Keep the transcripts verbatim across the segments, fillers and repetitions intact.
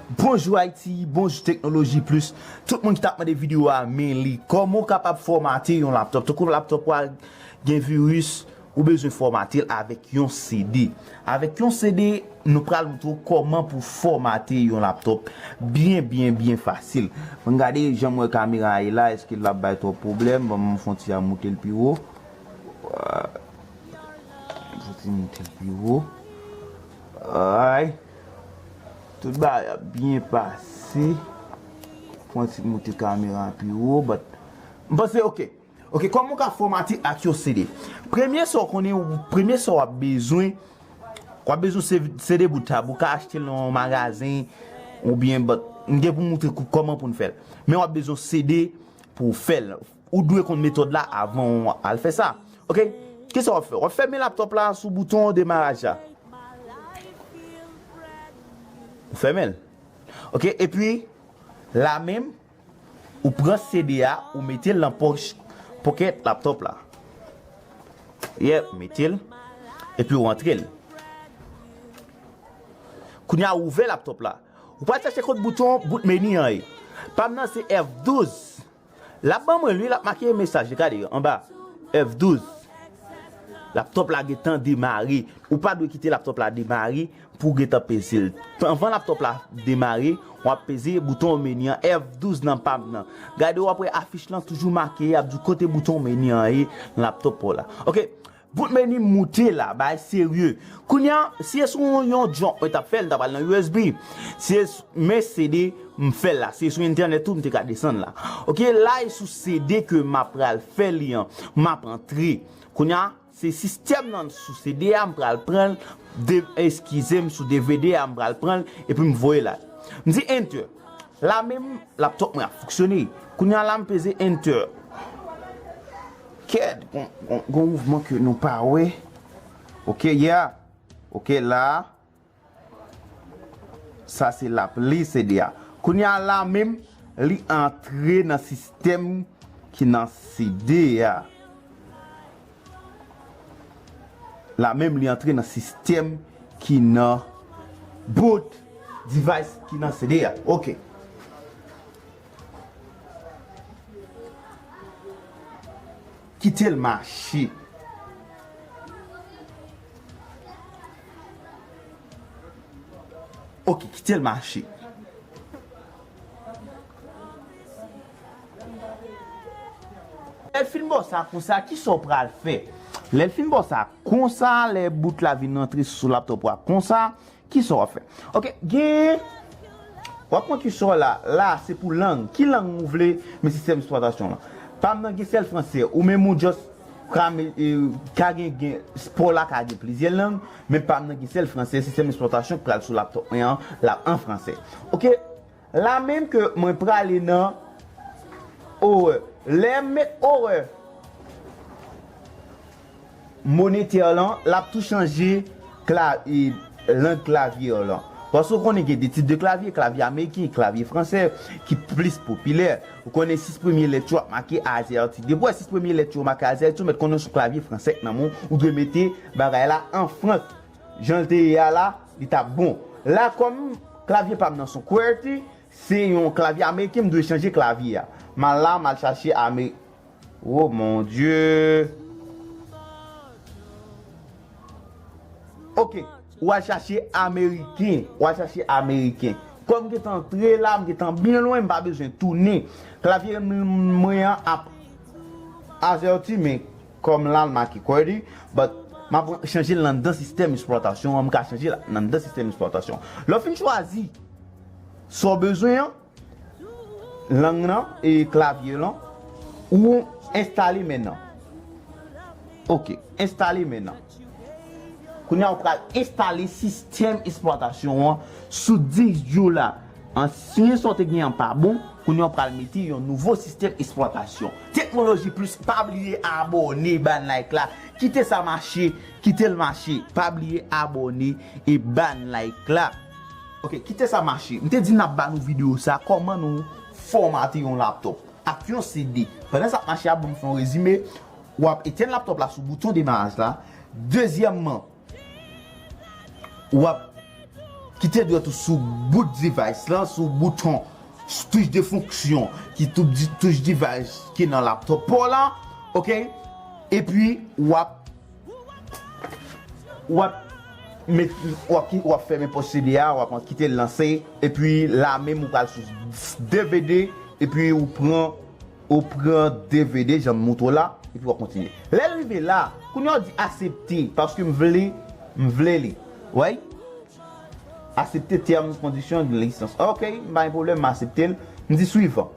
Bonjou Ayiti, bonjou Teknoloji Plis. Tout moun ki t ap mande videyo a, men li. Kòman w kapab fòmate yon laptòp? Tankou laptòp ou a gen viris, ou bezwen fòmate l avèk yon C D. Avèk yon C D, nou pral montre w kòman pou fòmate yon laptòp byen, byen, byen fasil. Ann gade jan m wè kamera a ye la, èske l ap bay twòp pwoblèm? Ban m fè yon ti a moute l pi wo. Fò ti moute l pi wo. Ay. Tout bagay ap byen pase. Pran ti moute kamera pi wo, but m panse, ok. Ok, kòman w ka fòmate ak yon C D? Premye sa w konnen, premye sa w ap bezwen, w ap bezwen se- C D bout tab. Ou ka achte l nan yon magazen, oubyen, but m gen pou m montre kou- kòman pou n fè l. Men w ap bezwen C D pou w fè l. Ou dwe konn metòd la avan w al fè sa. Ok? Kisa w ap fè? W ap fèmen laptòp la sou bouton demaraj la. Ou fèmen l. Ok? Epi, la menm, ou pran C D a, ou mete l nan pòch pokèt laptòp la. Yeah, ou mete l. Epi ou rantre l. Kounye a, ou ouvè laptòp la. Ou pral chèche kot bouton boot menu an ye. Pa m nan se F douz. L ap ban mwen l wi, l ap make mesaj, gade anba, F douz. Laptòp la gentan demare. Ou pa dwe kite laptòp la demare pou w gentan peze l. Anvan laptòp la demare, w ap peze bouton meni an, F douz nan pa m nan. Gade, w ap wè afich lan toujou make, y ap di w kote bouton meni an ye nan laptòp ou la. Ok. Boot menu moute la, bagay serye. Kounye a, si e sou yon junk mwen t ap fè l, m ta pral nan U S B. Si e s- men C D, m fè l la. Si e sou entènèt tou, m te ka desann la. Ok, la e sou C D ke m ap pral fè li an. M ap antre. Kounye a, se sistèm nan sou C D a, m pral pran l. De- eskize m, sou D V D a, m pral pran l, epi m voye la. M di enter. La menm, laptòp mwen ap fonksyone. Kounye a la, m peze enter. Kèt, gon, gon, gon mouvman ke nou pa wè. Ok, yeah. Ok, la. Sa se l ap li C D a. Kounye a la menm, li antre nan sistèm ki nan C D a. La menm, li antre nan sistèm ki nan boot device ki nan C D a. Ok. Kite l mache. Ok, kite l mache. Lè l fin ba w sa konsa, kisa w pral fè? Lè l fin ba w sa konsa, lè boot la vin rantre sou laptòp ou a konsa, kisa w ap fè? Ok, gen, w ap pran kisò la, la se pou lang. Ki lang ou vle, men sistèm eksplwatasyon lan. Pa m nan gen sèl fransè, ou menm ou just ka, me- e, ka gen, gen, spò la ka gen plizyè lang, men pa m nan gen sèl fransè, sistèm eksplwatasyon k pral sou laptòp mwen an, l ap an fransè. Ok, la menm ke mwen prale nan orè. Lè m met orè monitè lan, l ap tou chanje kla- e, lang klavye lan. Paske w konnen gen de tip de klavye, klavye ameriken, klavye fransè, ki plis popilè. Ou konnen sis premye lèt yo ap make A Z R T. Depi w wè sis premye lèt yo make A Z R T, ou mèt konnen se yon klavye fransè k nan men w, ou dwe mete bagay la an frans. Jan l te ye a la, li t ap bon. La, kòm klavye pa m nan se yon qwerty, se yon klavye ameriken, m dwe chanje klavye a. M al la, m al chache ame- Oh mon Dieu. Ok, w al chache ameriken, w al chache ameriken. Kòm m gentan antre la, m gentan byen lwen, m pa bezwen tounen. Klavye m- mwen an ap azèti, men kòm la l make qwerty, but m ap chanje l anndan sistèm eksplwatasyon an, m ka chanje l anndan sistèm eksplwatasyon. Lè w fin chwazi sa w bezwen an, lang nan e klavye lan, ou enstale men nan. Ok, enstale men nan. Kounye a, ou pral enstale sistèm eksplwatasyon an sou disk dur la. Ansyen sa w te gen an pa bon, kounye a, ou pral mete yon nouvo sistèm eksplwatasyon. Teknoloji Plis, pa bliye abòne, ban like la. Kite sa mache, kite l mache. Pa bliye abòne e ban like la. Ok, kite sa mache. M te di n ap ba nou videyo sa, kòman nou fòmate yon laptòp ak yon C D. Pandan sa ap mache a, ban m fè yon rezime. W ap etenn laptòp la sou bouton demaraj la. Dezyèmman, w ap Kite dwèt ou sou boot device lan, sou bouton touch de fonksyon ki tou di- touch device ki nan laptop pa w la, ok? Epi w ap w ap met w ap ki- w ap fèmen pòs C D a, w ap kite l lanse, epi la menm ou pral sou D V D, epi ou pran ou pran D V D jan m moutre w la, epi w ap kontinye. Lè l rive la, kounye a w di aksepte, paske m vle m vle li. Wè? Aksepte tèm, kondisyon, lisans. Ok, m pa gen pwoblèm, m aksepte l. M di swivan.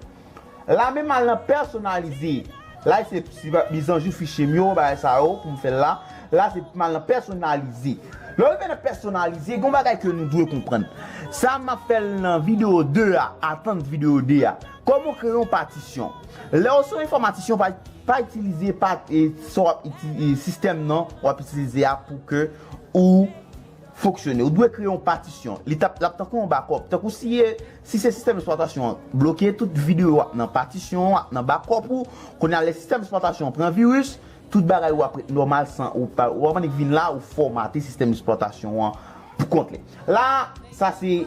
La menm al nan pèsonalize. La se si pa mizanjou fichye m yo, bagay sa yo pou m fè l la. La se m al nan pèsonalize. Lè w rive nan pèsonalize, gen yon bagay ke nou dwe konprann. Sa m ap fè l nan videyo de a, atann videyo de a. Kòman w kreye yon patisyon? Lè w se yon enfòmatisyen, w pa, pa itilize pa, e, sa w ap iti- e, sistèm nan w ap itilize a pou ke ou fonksyone. Ou dwe kreye yon patisyon. Li t ap, l ap tankou yon bakòp. Tankou si, e, si se sistèm eksplwatasyon an bloke, tout videyo w ap nan patisyon, w ap nan bakòp ou. Kounye a, lè sistèm eksplwatasyon an pran viris, tout bagay ou ap ret nòmal san ou pa, ou pa vin la, ou fòmate sistèm eksplwatasyon an pou kont li. La, sa se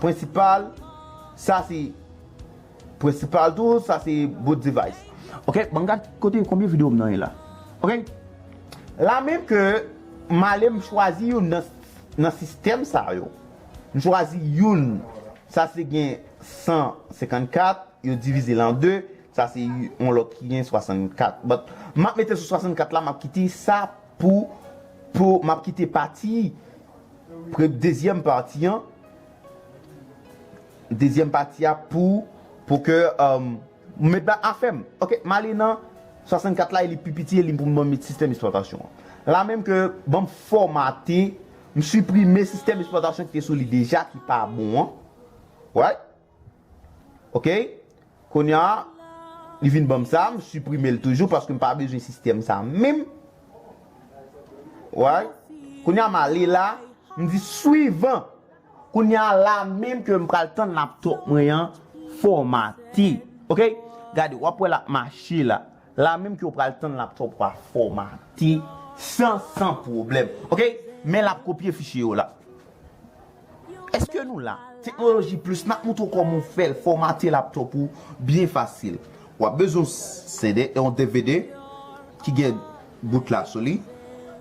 prensipal, sa se prensipal tou, sa se boot device. Ok, ban m gad kote konbyen videyo m nan ye la. Ok, la menm ke m ale m chwazi youn nan, nan sistèm sa yo. M chwazi youn, sa se gen san senkannkat, yo divize l an de, sa se yon lòt ki gen swasannkat. But, m ap mete sou swasannkat la, m ap kite sa pou, pou, m ap kite pati, pre- dezyèm pati an, dezyèm pati a pou, pou ke, um, m met ba afè m. Ok, m ale nan swasannkat la, e li pi piti, e li pou m ban m met sistèm eksplwatasyon an. La menm ke ban m fòmate, m siprime sistèm eksplwatasyon ki te sou li deja, ki pa bon an. Right? Ok? Kounye a, li vin ban m sa, m siprime l toujou paske m pa bezwen sistèm sa menm. Right? Kounye a, m ale la, m di swivan. Kounye a, la menm ke m pral tann laptop mwen an fòmate. Ok? Gade, w ap wè l ap mache la. La menm ke w pral tann laptop ou a fòmate san, san pwoblèm. Ok? Men l ap kopye fichye yo la. Èske nou la? Teknoloji Plis, n ap moutre w kòman w fè l, fòmate laptop ou byen fasil. W ap bezwen yon C D, yon D V D ki gen boot la sou li.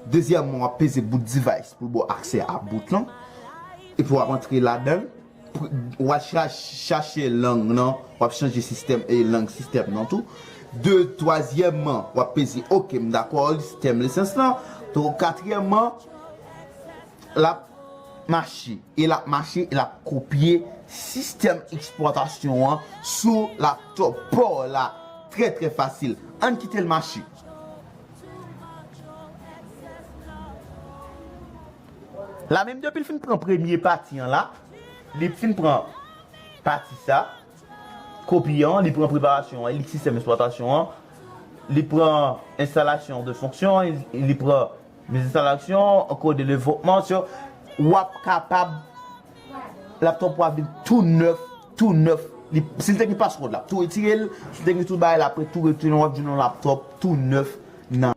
Dezyèmman, w ap peze boot device pou l ba w aksè a boot lan. Epi w ap antre ladan l. Pr- W ap cha- chache lang nan, w ap chanje sistèm e lang sistèm nan tou. De, twazyèmman, w ap peze, ok, m dakò, sistèm lisans lan. To, katriyèmman, l ap mache, e l ap mache, e l ap kopye sistèm eksplwatasyon an sou laptop pa w la. Trè, trè fasil. Ann kite l mache. La menm depi l fin pran premye pati an la, li fin pran pati sa, kopi an, li pran preparasyon an, li sistèm eksplwatasyon an, li pran enstalasyon de fonksyon, li pran mes installations, code de développement, w ap kapab laptop ou a vin tou nèf, tou nèf. Li, si l te gen password, l ap tou retire l. Si l te gen tout bagay, l ap tou retire l. W ap jwenn yon laptop tou nèf nan.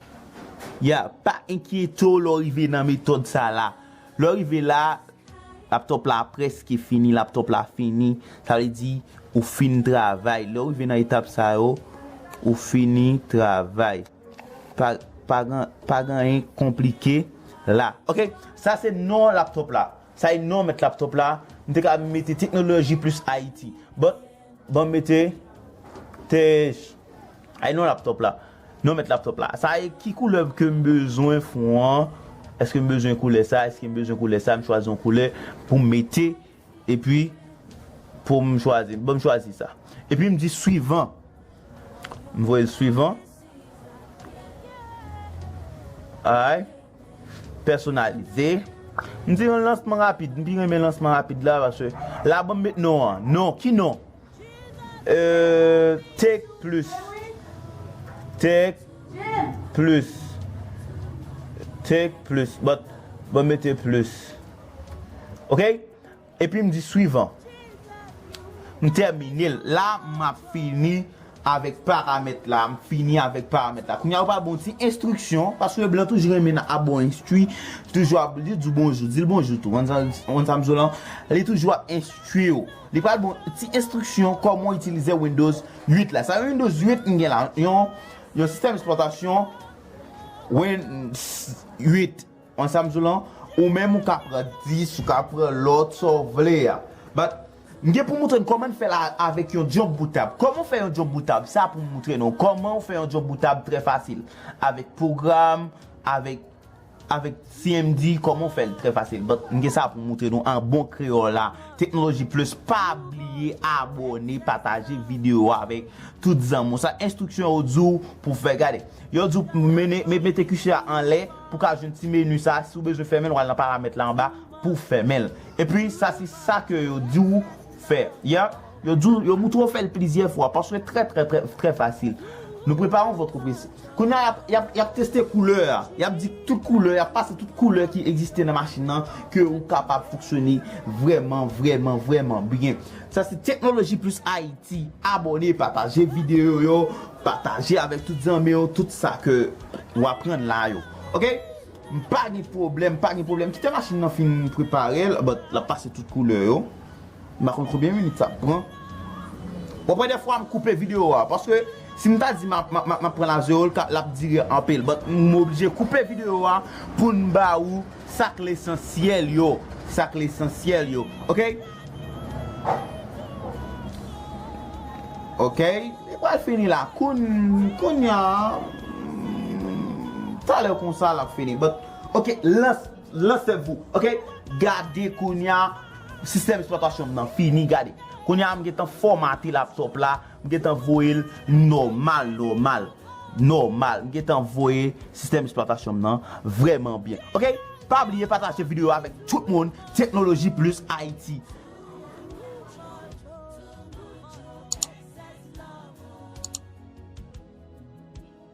Ya, pa enkyete w lè w rive nan metòd sa la. Lè w rive la, laptop la prèske fini, laptop la fini. Sa vle di, ou fin travay. Lè w rive nan etap sa yo, ou fini travay. Pa, pa, gen, pa gen anyen konplike la. Ok, sa se non laptop la. Sa e non mèt laptop la. M te ka mete Technologie Plus Haïti. But, ban m mete te ay non laptop la. Non mèt laptop la. Sa e ki koulè ke m bezwen fon an? Èske m bezwen koulè sa? Èske m bezwen koulè sa? M chwazi yon koulè pou m mete. Epi, pou m chwazi. Ban m chwazi sa. Epi m di swivan. M voye l swivan. Alright. Pèsonalize. M di yon lansman rapid. M pi renmen lansman rapid la paske la ban m met non an. Non, ki non? Euh, Tech Plus. Tech Plus. Tech Plus. But, ban m mete plus. Ok? Epi m di swivan. M tèmine l. La, m ap fini avèk paramèt la, m fini avèk paramèt la. Kounye a, ou pral ba w ti enstriksyon, paske blan toujou renmen nan ap ba w enstwi, toujou ap li di w bonjou, di l bonjou tou. Konn sa, konn sa m di w lan, li toujou ap enstwi w. Li pral ba w ti enstriksyon kòman w itilize Windows uit la. Sa Windows uit m gen la, yon, yon sistèm eksplwatasyon Windows uit. Konn sa m di w lan, ou menm ou ka pran dis, ou ka pran lòt, sa w vle a. But, m gen pou montre n kòman n fè la avèk yon jump bootab. Kòman w fè yon jump bootab? Sa pou m montre nou. Kòman w fè yon jump bootab trè fasil. Avèk pwogram, avèk, avèk C M D, kòman w fè l trè fasil. But, m gen sa pou m montre nou an bon kreyòl la. Teknoloji Plis, pa bliye abòne, pataje videyo a avèk tout zanmi w. Sa enstriksyon yo di w pou fè, gade. Yo di w mete, me-, mete kiche a anlè pou w ka jwenn ti meni sa. Si w bezwen fèmen l, w al nan paramèt la anba pou w fèmen l. Epi, sa se sa ke yo di w fè. Ya, yo di w, yo montre w fè l plizyè fwa, paske trè, trè, trè, trè fasil. Nou prepare yon vòt konprese. Kounye a, y ap, y ap, y ap teste koulè a. Y ap di tout koulè, y ap pase tout koulè ki egziste nan machin nan, ke ou kapab fonksyone vrèman, vrèman, vrèman byen. Sa se Teknoloji Plis Ayiti. Abòne, pataje videyo yo, pataje avèk tout zanmi yo, tout sa ke w aprann la yo. Oke? M pa gen pwoblèm, pa gen pwoblèm. Kite machin nan fin prepare l, but l ap pase tout koulè yo. M pa konn konbyen minit sa ap pran. Bon, premye fwa m koupe videyo a, paske si m ta di m ap, m ap, m ap, m ap pran la zewo, l ka, l ap dire anpil. But m oblije koupe videyo a pou n ba ou sa k lesansyèl yo. Sa k lesansyèl yo. Oke? Oke? Li pral fini la. Koun-, kounye a, mm, talè konsa l ap fini. But, oke, lans, lansez-vous. Oke? Gade kounye a, sistèm eksplwatasyon m nan fini, gade. Kounye a, m gentan fòmate laptop la, m gentan voye l nòmal, nòmal, nòmal. M gentan voye sistèm eksplwatasyon m nan vrèman byen. Oke? Pa bliye pataje videyo a avèk tout moun. Teknoloji Plis Ayiti.